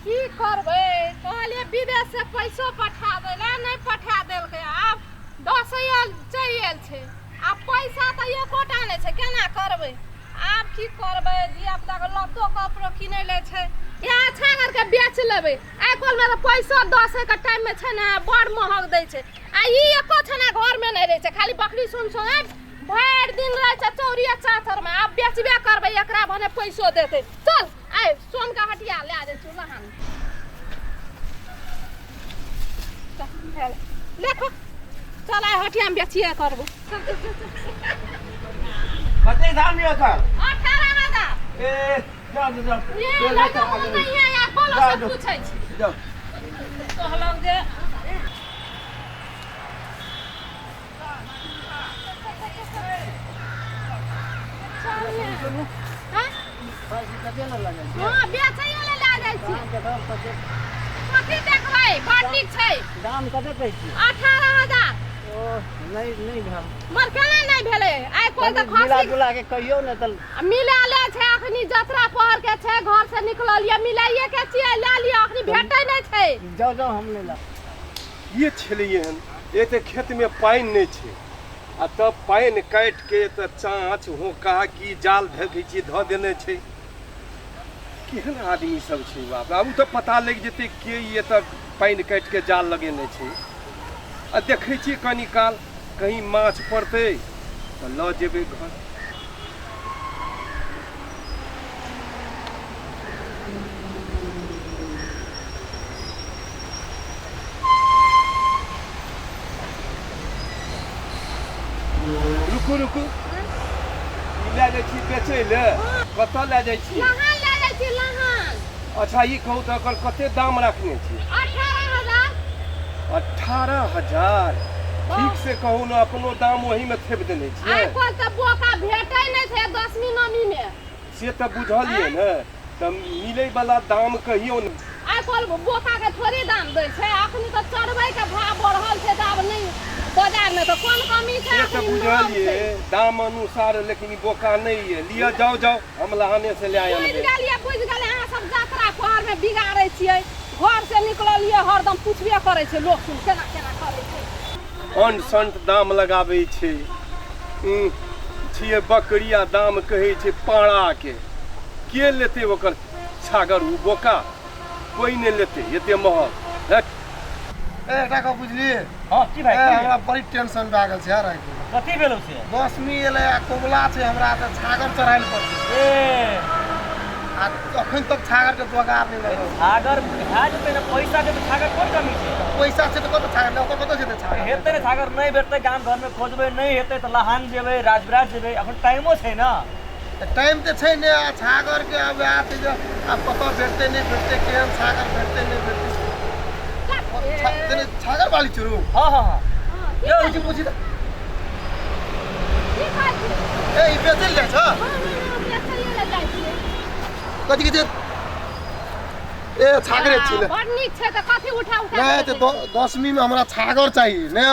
की करबै, कहलियै विदेश से पैसो पठा दै लए, नहि पठा देलकै। आब दसैया चलि आयल छै आ पैसा तऽ एकोटा नहि छै, केना करबै आब? की करबै? धिया पुताके लत्तो कपड़ो किनै लए छै। इएह छागरके बेच लेबै। आइ काल्हिमे तऽ पैसो दसैके टाइममे छै ने, बड़ महग दै छै। आ ई एको छना घरमे नहि रहै छै, खाली बकरी सुन सुन भरि दिन रहै छै चौरिया चाथरमे। आब बेचबे करबै एकरा, भने पैसो देतै। चल आइ सोनका हटिया लए जाइ छी लहान। देखो, चल आइ हटियामे बेचिए करबो। चल चल चल चल। कते दाम यऽ एकर? 18,000। ए, जाओ जाओ जाओ। ये लड़का मोन नहीं है यार, बोलो से पूछै छी। जाओ। कहलहुँ जे हँ, बेचैयो ले लए जाइ छी। कथी देखबै? बड़ नीक छै। दाम कते कहै छी? 18,000। ओ नहि, नहि भेल। मर केना नहि भेलै? आइ कोइ तऽ मिला खसी जुला के कहियौ ने तऽ। मिला ले छै। अखनी जतरा पहर के छै, घर से निकलल ये, मिलाइए के छियै, लए लिअ, अखनी भेटै नहि छै। जाउ जाउ, हम नहि लाब। ये छलैए हन, एक तऽ खेतमे पानि नहि छै आ तब पानि काटिके तऽ चाँच होका की जाल धकै छियै धऽ देने छै। केहन आदमी सब छै बाप। आब ओ तऽ पता लागि जेतै के ई एतऽ पानि काटिके जाल लगेने छै। आ देखै छियै कनी काल कहीं माछ पड़तै तऽ लऽ जेबै घर। रुकू रुकू, ई लए जाइ छी बेचै लए? कतऽ लए जाइ छी? लहान लए जाइ छी, लहान। अच्छा, ई कहू तऽ एकर कते दाम राखने छी? 18,000। 18,000? ठीक से कहू ने, अपनो दाम ओहीमे थेप देने छियै। आइ काल्हि तऽ बोका भेटै नहि छै दसमी नवमी मे। से तऽ बुझलियै ने, तऽ मिलै वाला दाम कहियौ ने। आइ काल्हि बोका के थोड़े दाम दै छै। अखनी तऽ चढ़बै के भाव बढ़ल छै, तऽ आब नहि बाजार मे तऽ कोन कमी छै? से तऽ अखनी महग बुझलियै छै दाम अनुसार, लेकिन ई बोका नहि ये। लिअ, जाउ जाउ, हम लहाने से लए बुझि अनबै। गेलियै, बुझि गेलियै। अहाँ सब जतरा पहर मे बिगाड़ै छियै। घर से निकललियै, हरदम पुछबे करै छै लोक, सुन केना केना करै छै। अंट संट दाम लगाबै छै। छियै बकरी आ दाम कहै छै पाड़ाके। के लेतै ओकर छागर? ओ बोका कोइ नहि लेतै एते महग। हट। ए, एकटा गप बुझलियै? हँ, की भाइ? ए, हमरा बड़ी टेंशन भए गेल छै यार आइ। कथी भेलौ से? दसमी एलै आ कोबला छै, हमरा तऽ छागर चढ़ायल पड़तै। ए। आ अखन तक छागर के जोगाड़ नहि लगल। छागर भए जेतै ने, पैसा के तऽ छागर कोन कमी छै? पैसा छै तऽ कतऽ छागर ओकर, कतऽ जेतै छागर? हेतै ने छागर, नहि भेटतै गाम घरमे खोजबै, नहि हेतै तऽ लहान जेबै, राजविराज जेबै। अखन टाइमो छै ने। तऽ टाइम तऽ छै ने। आ छागरके आब वएह छै जे आब कतऽ भेटतै, नहि भेटतै, केहन छागर भेटतै, नहि भेटतै। छागर वाली चुरू। हँ हँ हँ। यौ, पूछि पूछि तऽ। ए, ई बेचै लए जाइ छ? कथी के छै? ए, छागरे छी ने? बड़ नीक छै, तऽ कथी उठा उठा? नहि तऽ दसमी मे हमरा छागर चाही ने।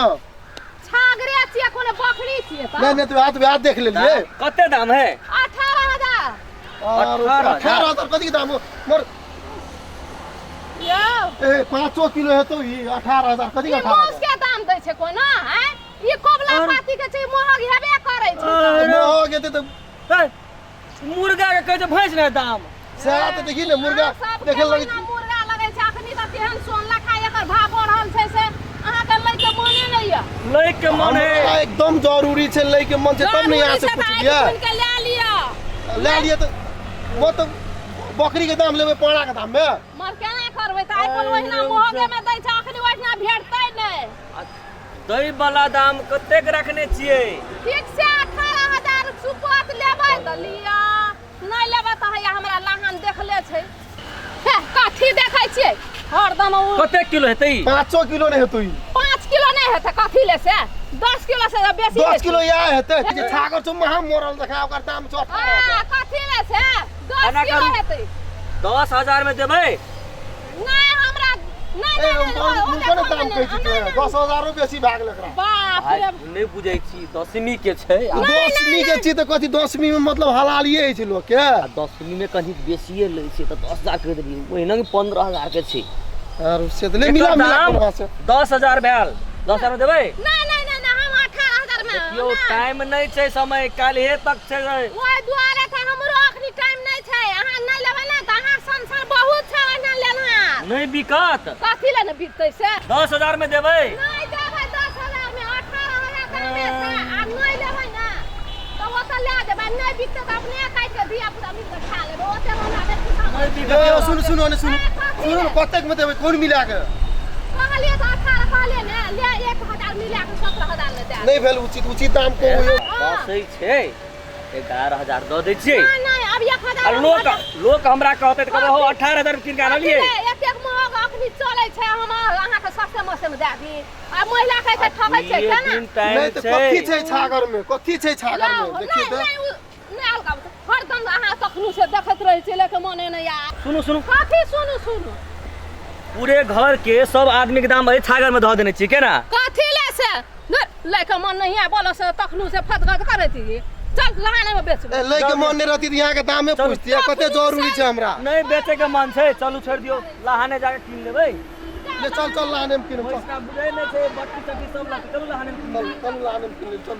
छागरे छियै, कोनो बकरी छियै तऽ? नहि नहि, तऽ वएह तऽ वएह देख लेलियै। कते दाम है? 18,000। और 18,000 कथी के दाम मोर? यौ। ए, 5 किलो हेतौ ई। 18,000 कथी के? ई 18,000 मांस के दाम दै छै कोनो? आँय, ई कोबला पाती के छै, महग हेबे करै छै तऽ। महग हेतै तऽ हे, मुर्गा के कहै छै भैंस नहि दाम। सएह तऽ, देखी ने मुर्गा अहाँ सबके देखे लगै। ओहिना मुर्गा लगै छै। अखनी तऽ तेहन सोन लखा एकर भाव बढ़ल छै से अहाँके लै के मने नहि यऽ। लै के मन है। हमरा एकदम जरूरी छै, लै के मन छै तब ने यहाँ से जरूरी छै तऽ पुछलियै। आइ के लए लिअ। लए लिअ तऽ वो तऽ बकरी के दाम लेबै पाड़ा के दाम मे? मर केना करबै तऽ? आइ काल्हि ओहिना महगे मे दै छै, अखनी ओहिना भेटतै नहि। दै वाला दाम कतेक रखने छियै? ठीक से 18,000 सुपत लेबै तऽ लिअ, नहि लेबै तऽ हैया हमरा लहान देखले छै। हे, कथी देखै छियै हरदम ओ? कतेक किलो हेतै ई? 5 किलो नहि हेतौ ई। 5 किलो नहि हेतै, कथी ले से? 10 किलो से बेसी। 10 किलो इएह हेतै जे छागर छौ महा मरल देखा, ओकर दाम छौ 18,000। हँ, कथी ले से? 10 एना किलो करू। हेतै। 10,000 मे देबै? नहि, हमरा नहि ए, नहि हम नहि, बहुत ओते मूर्खो ने कम दाम नहि, कहै छी नहि, तोरा। नहि, 10,000 बेसी भए गेल एकरा। बाप भाइ रे नहि बुझै छी दसमी के छै आ दसमी के छी तऽ कथी दसमी में मतलब हलालिए होइ छै लोक के आ दसमी में कनी बेसिए लै छै तऽ 10,000 के देलियै ओहिना 15,000 के छै आर से तऽ ले मिला एकर मिला दाम के वहाँ से 10,000 भेल 10,000 में देबै नहि नहि नहि नहि हम 18,000 में देखियौ नहि। टाइम नहि छै समय काल्हे तक छै ओहि दुआरे तऽ हमरो अखनी टाइम नहि छै अहाँ नहि लेबै ने तऽ अहाँ सन सन बहुत छै ओहिना लेनहार नहि बिकत कथी लए ने बिकतै से 10,000 में देबै नहि देबै 10,000 में 18,000 दामे छै आ नहि लेबै ने तऽ ओतऽ लए जेबै नहि बिकतै तऽ अपने काटि कऽ धिया पुता मिल कऽ खा लेबै ओते हमरा नहि पूछा नहि बिकत ए, सुन सुन ने सुन सुन ने, कतेक में देबै कोन मिला के कहलियै तऽ 18 कहलियै ने ले 1,000 मिला कऽ 17,000 मे दए नहि भेल उचित उचित दाम कहू यौ दसै छै 11,000 दऽ दै छियै नहि नहि आब 1,000 आ लोक लोक हमरा कहतै तऽ कहबै हो 18,000 कीन कऽ आनलियै एतेक महग अखनी चलै छै हम अहाँके सस्ते मस्ते मे दए दी आ महिला के एते ठकै छै दुइये केना दिन टाइम नहि तऽ कथी छै छै छागर में कथी छै छागर लाउ, में देखिए नहि तऽ नहि नहि अलगाब हरदम अहाँ तखनु से देखैत रहै छियै लेके मने नहि आयल सुनू सुनू कथी सुनू सुनू पूरे घर के सब आदमी के दाम एहि छागर में धऽ देने छियै केना कथी ले से नहि लैके मन नहीं है बोलो से तखनु से फतगत करैत ही चल लहाने में बेचबै ए, लै के मन नहि रहती तऽ यहाँ के दामे चलू। पूछती कते जरूरी छै हमरा नहि बेचे के मन छै चलू छोड़ि दियौ लहाने जाके कीन लेबै ले चल चल लाने में किनब चल पैसा बुझै नहि छै बट्टी चट्टी सब लऽ के चलू लहाने में कीन चल लेबै। चल लाने में किन लेब, चल